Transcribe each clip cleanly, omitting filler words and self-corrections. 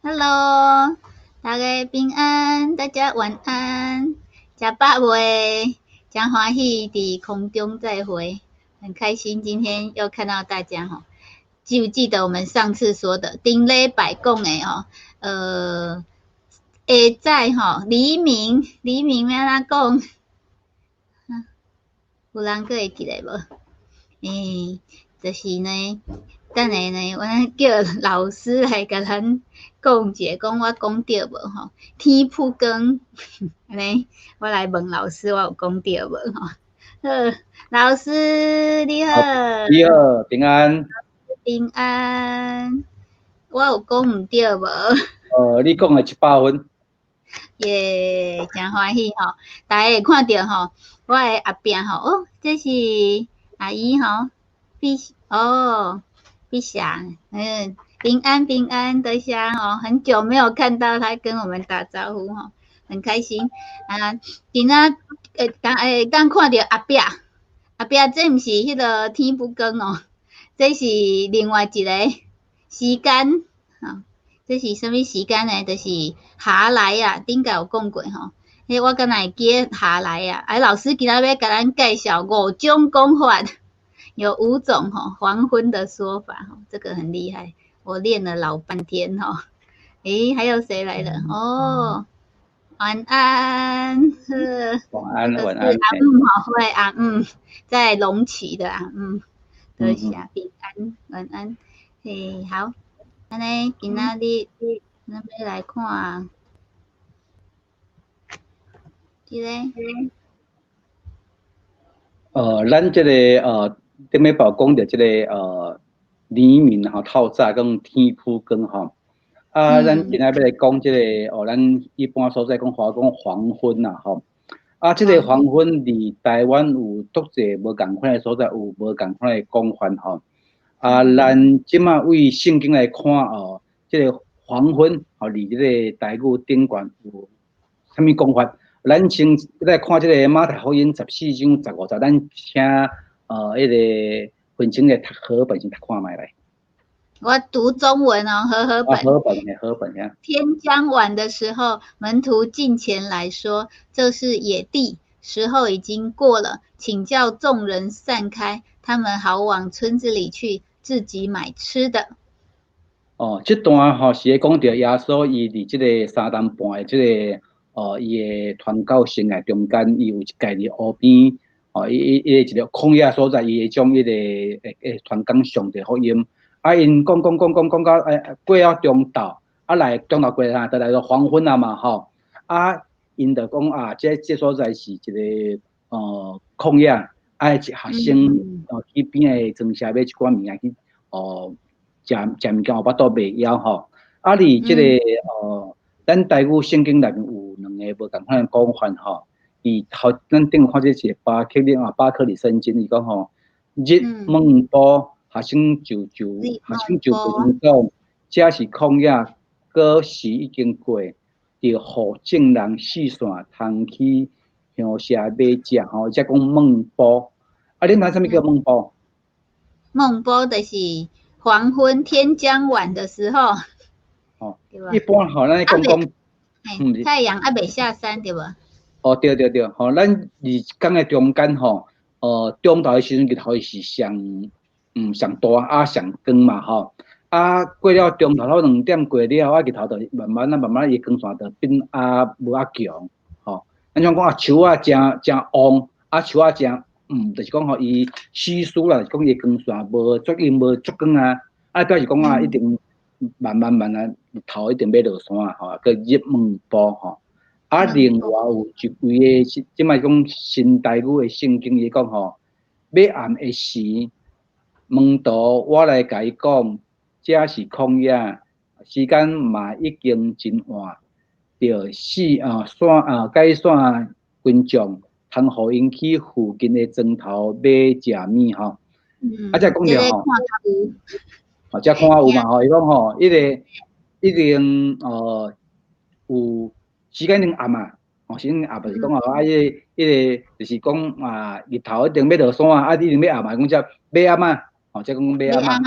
Hello，大家平安，大家晚安，食飽未？真歡喜佇空中再會，很開心今天又看到大家吼。記不記得我們上次說的頂禮拜講的吼？下早吼，黎明，黎明欲按怎講？有人閣會記得無？就是呢，等下呢，我叫老師來共咱講一下，講我講對無吼？天曝光，按呢，我來問老師，我有講對無吼？好，老師你好。你好，平安。平安，我有講毋對無？你講的100分。耶，誠歡喜吼！大家會看著吼，我的後壁吼，哦，這是阿姨吼，碧哦，碧霞，平安平安，多謝吼，很久沒有看到她跟我們打招呼吼，很開心啊。今仔會當看著後壁，後壁這毋是彼個天不光哦，這是另外一個時間，吼。這是啥物時間呢？就是下來啊，頂擺有講過吼。彼我敢若會記得下來啊。啊，老師今仔欲共咱介紹五種講法，有五種吼黃昏的說法吼，這個很厲害，我練了老半天吼。還有誰來了？哦，晚安，晚安，晚安。阿姆吼，喂，阿姆在龍崎的阿姆，多謝平安，晚安。嘿，好。按呢，今仔日咱欲來看這個。咱這個頂禮拜講著這個黎明吼，透早講天曝光吼。啊，咱今仔欲來講這個哦，咱一般所在講話講黃昏啦吼。啊，這個黃昏佇台灣有足濟無仝款的所在，有無仝款的講法吼。啊，咱這馬對聖經來看哦，這個黃昏吼，佇這個台語頂懸有啥物講法？咱先來看這個馬太福音14章15節，咱請彼個分清來讀和本先讀看覓來。我讀中文哦，和合本。和本的和本呀。天將晚的時候，門徒進前來說：“這是野地，時候已經過了，請叫眾人散開，他們好往村子裡去，自己買吃的。” 哦，這段吼是咧講著耶穌伊佇這個三更半的這個伊的傳教生涯中間，伊有一擺佇湖邊，哦，伊伊一個曠野所在，伊會將彼個傳講上帝福音。啊，𪜶講講講講講到過了中晝，啊來中晝過啥，就來到黃昏啊嘛吼。啊，𪜶就講啊，這所在是一個曠野，啊，學生去邊的莊社買一寡物件去食食物件有腹肚袂枵吼。啊，佇這個咱台語聖經內面有兩個無仝款的講法吼。伊頭咱頂看這是巴克利啊，巴克利聖經伊講吼，日昴晡學生就講，這是曠野，閣時已經過，著予眾人四散，通去鄉社買食吼，才講昴晡。啊，恁知啥物叫昴晡？昴晡就是黃昏天將晚的時候。哦，一般吼，咱講講，太陽猶未下山對無？哦，對對對，吼，咱日工的中間吼，中晝的時陣日頭是上大啊，上光嘛吼。啊，過了中晝2點過了，啊，日頭就慢慢啊慢慢伊光線就變啊無遐強，吼。咱像講啊，樹仔誠誠旺，啊，樹仔誠就是講吼，伊死樹啦，講伊光線無足用無足光啊，啊，表示講啊，一定慢慢慢啊，日頭一定欲落山啊，吼，叫日昴晡吼。啊，另外有一位的，這擺講新台語的聖經伊講吼，欲暗的時，門徒我來共伊講，這是曠野，時間嘛已經真晚，著四啊散啊解散群眾，通予𪜶去附近的莊頭買食物吼。啊，這講著吼，哦，這看有嘛吼，伊講吼，彼個一定有時間已經暗啊，哦，時間暗就是講吼，啊，彼個就是講啊，日頭一定欲落山啊，啊，一定欲暗啊，講這欲暗啊，哦，這講欲暗啊。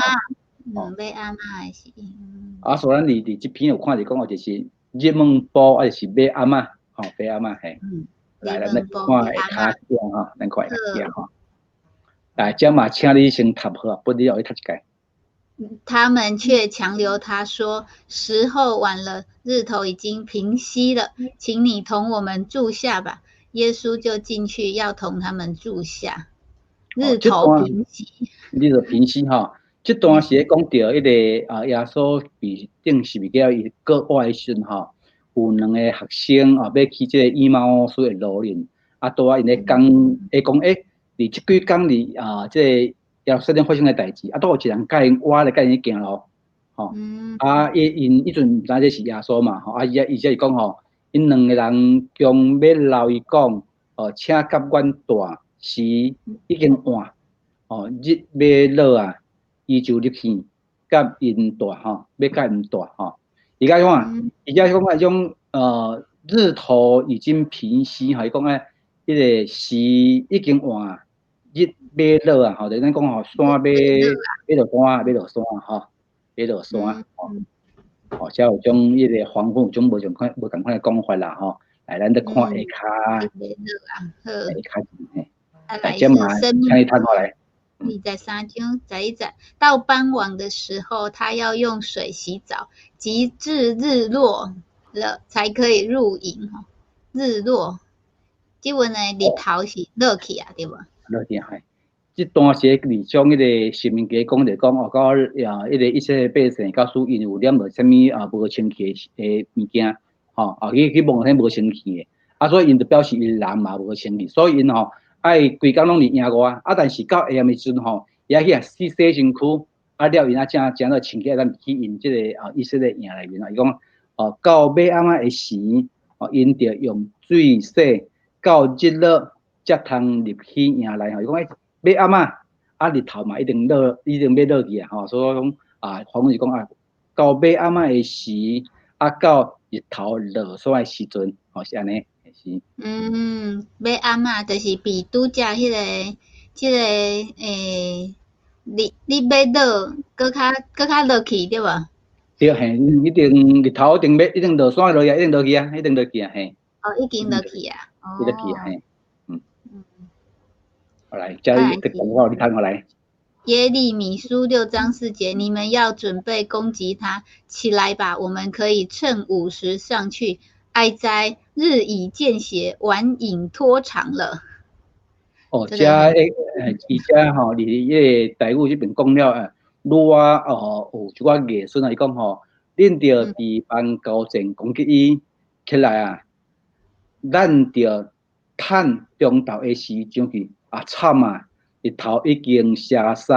欲暗仔的時。啊，所以咱佇這篇有看著講哦，就是日昴晡，抑是欲暗仔，吼，欲暗仔嘿。來，咱來看下跤這吼，咱看下跤吼。來，這嘛，請你先讀好，不你予伊讀一擺。他們卻強留他說：時候晚了，日頭已經平西了，請你同我們住下吧。耶穌就進去要同他們住下。日頭平西。日頭平西吼，這段是咧講著彼個啊，耶穌被釘十字架伊過活的時陣吼，有兩个學生啊，欲去這个以馬忤斯的路面，啊，拄仔𪜶咧講，會講欸，佇這幾工佇啊，這個耶路撒冷發生的代誌，啊，拄有一人共𪜶倚咧共𪜶行路，吼，啊，伊𪜶彼陣毋知這是耶穌嘛，吼，啊，伊伊才是講吼，𪜶兩个人強欲留伊講，哦，請佮阮蹛，時已經晚，哦，日欲落啊，伊就入去佮𪜶蹛吼，欲佮𪜶蹛吼。伊講看，伊遮講彼種日頭已經平西，吼，伊講欸，彼個時已經晚，日欲落啊，吼，就咱講吼，山欲欲落山，欲落山吼，欲落山吼，吼，才有種彼個黃昏有種無仝款無仝款的講法啦，吼。來，咱再看下跤，下跤嘿，來，這嘛，請你讀落來。 23章11節，到傍晚的時候，他要用水洗澡，及至日落了，才可以入營。日落，這文的日頭是落去啊，對無？落去係。這段是佇將彼個申命記講就講哦，到啊，彼個以色列百姓假使𪜶有染著啥物啊無清氣的物件，吼啊去去摸啥無清氣的，啊所以𪜶就表示𪜶人嘛無清氣，所以𪜶吼愛規工攏佇營外，啊但是到下暗的時陣吼，伊愛去洗洗身軀，啊了𪜶啊正正做清氣，咱去𪜶這個啊以色列營內面啊，伊講哦到欲暗仔的時，哦𪜶著用水洗，到日落才通入去營內吼，伊講欸。欲暗仔，啊日頭嘛一定落，一定欲落去啊吼，所以講啊，黃昏是講啊，到欲暗仔的時，啊到日頭落山的時陣，吼是按呢，是。嗯，欲暗仔就是比拄才彼個，這個日日欲落，閣較落去對無？對嘿，一定日頭一定欲一定落山落去啊，一定落去啊，一定落去啊嘿。哦，已經落去啊。落去啊嘿，嗯。好來，這裡個講話你看過來。耶利米書6章4節，你們要準備攻擊他，起來吧，我們可以趁午時上去。哀哉，日已漸斜，晚影拖長了。哦，這欸，而且吼，佇彼個台語這邊講了啊，愈啊哦有一寡藝術啊，伊講吼，恁著置辦交戰攻擊伊起來啊，咱著趁中晝的時上去啊，慘啊！日頭已經斜西，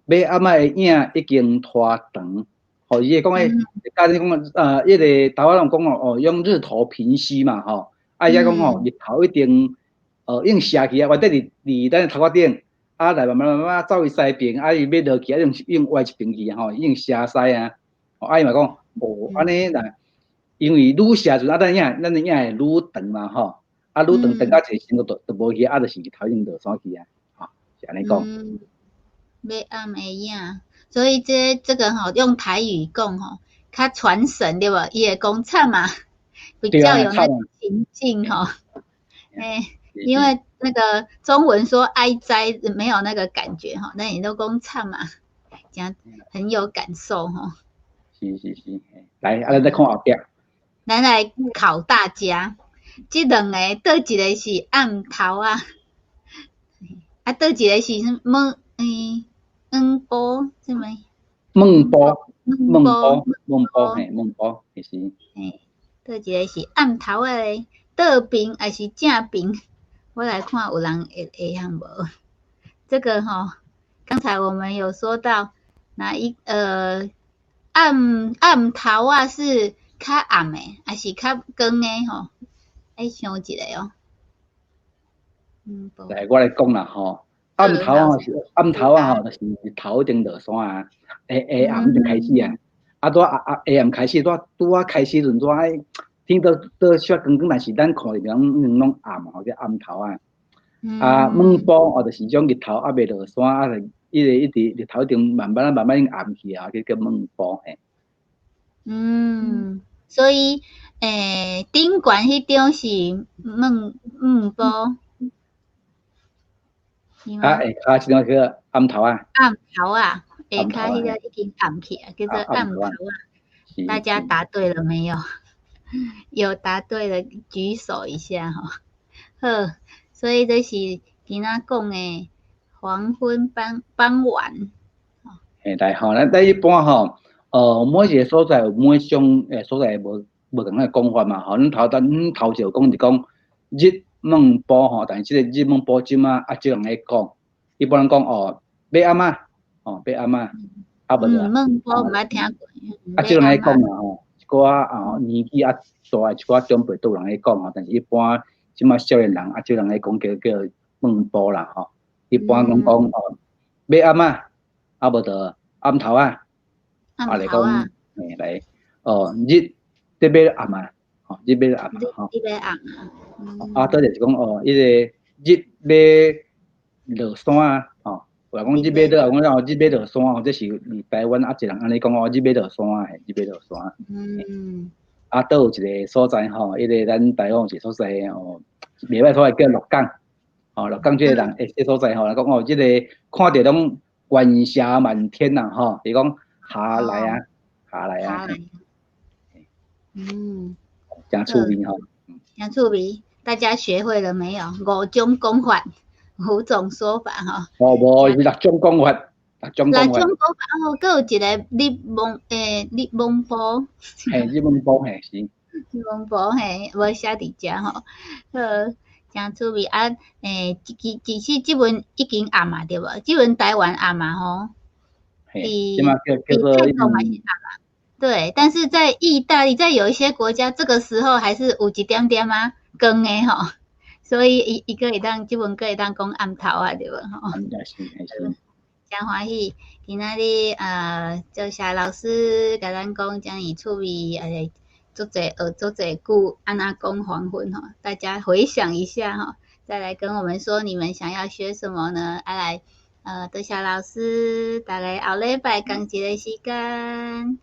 欲暗仔的影已經拖長。吼，伊會講欸，佮你講啊，彼個台灣人講哦，用日頭平西嘛，吼，啊，伊講吼，日頭已經已經斜去啊，原底佇佇咱頭殼頂，啊來慢慢慢慢走去西邊，啊伊欲落去，啊已經歪一邊去啊，吼，已經斜西啊。啊伊嘛講，哦，按呢啦，因為愈斜時陣啊，咱影咱的影會愈長嘛，吼，啊愈長長到一個時陣就就無去，啊就是日頭已經落山去啊，吼，是按呢講。嗯，欲暗的影，所以這這個吼用台語講吼，較傳神對無？伊會講慘啊，比較有那個情境吼。欸，因為那個中文說哀哉沒有那個感覺吼，那你都講慘啊，這很有感受吼。是是是，來，啊，咱再看後壁。咱來考大家，這兩個佗一個是暗頭仔，啊，佗一個是啥物？欸，黃埔啥物？昴晡，昴晡，昴晡，嘿，昴晡，是。嘿，佗一個是暗頭仔咧，倒爿抑是正爿？我來看有人會會曉無？這個吼，剛才我們有說到哪一暗暗頭仔是較暗的，抑是較光的吼？愛想一下哦。來，我來講啦吼，暗頭仔是暗頭仔吼，就是日頭已經落山啊，下下暗已經開始啊，啊拄啊啊下暗開始，拄拄仔開始陣拄仔天都都小光光，但是咱看著攏攏暗吼，叫暗頭仔。啊，昴晡哦，就是種日頭猶未落山，啊，就伊個一直日頭頂慢慢慢慢已經暗去啊，叫叫暝晡嘿。嗯，所以頂懸彼張是暝晡。啊，下跤這張叫暗頭啊。暗頭啊，下跤彼個已經暗去啊，叫做暗頭啊。大家答對了沒有？有答對的舉手一下吼。好，所以這是今仔講的黃昏傍晚。嘿，來吼，咱一般吼，每一個所在有每一種所在無仝款講法嘛，吼，咱頭就講是講日暝晡吼，但是這個日暝晡這馬較少人咧講，一般人講哦，欲暗啊，哦，欲暗啊，啊無就暝晡毋捌聽過。較少人咧講啦吼，一寡啊年紀較大的一寡長輩都有人咧講吼，但是一般這馬少年人較少人咧講叫暝晡啦吼，一般攏講哦，欲暗啊，啊無就暗頭啊，啊來講，嘿來，哦日佇欲暗啊，吼日欲暗啊，吼。日欲暗啊。啊，倒就是講哦，彼個日欲落山啊，吼，有人講日欲落，講哦日欲落山哦，這是佇台灣較濟人按呢講哦，日欲落山啊，日欲落山。啊，倒有一個所在吼，彼個咱台灣有一個所在哦，袂䆀所在叫鹿港，吼，鹿港這個人這所在吼，人講哦，這個看著攏晚霞滿天呐，吼，伊講下來啊，下來啊。誠趣味吼。誠趣味，大家學會了沒有？五種講法，五種說法吼。哦，無，是六種講法，六種講法。六種講法哦，閣有一個日暝日暝晡。嘿，日暝晡嘿是。日暝晡嘿，無寫佇遮吼。好，誠趣味啊！其實這陣已經暗啊，對無？這陣台灣暗啊吼。嘿，這馬叫叫做。泰國嘛是暗啊。對，但是在意大利，在有一些國家，這個時候還是有一點點仔光的吼，所以伊伊閣會當這陣閣會當講暗頭啊，對無吼？是是。誠歡喜，今仔日多謝老師共咱講遮爾趣味，足濟學足濟句，按怎講黃昏吼，大家回想一下吼，再來跟我們說你們想要學什麼呢？啊來，多謝老師，大家後禮拜仝一个時間，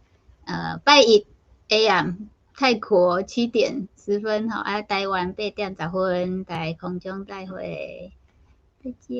拜一 AM 泰國7點10分吼，啊，台灣8點10分，在空中再會，再見。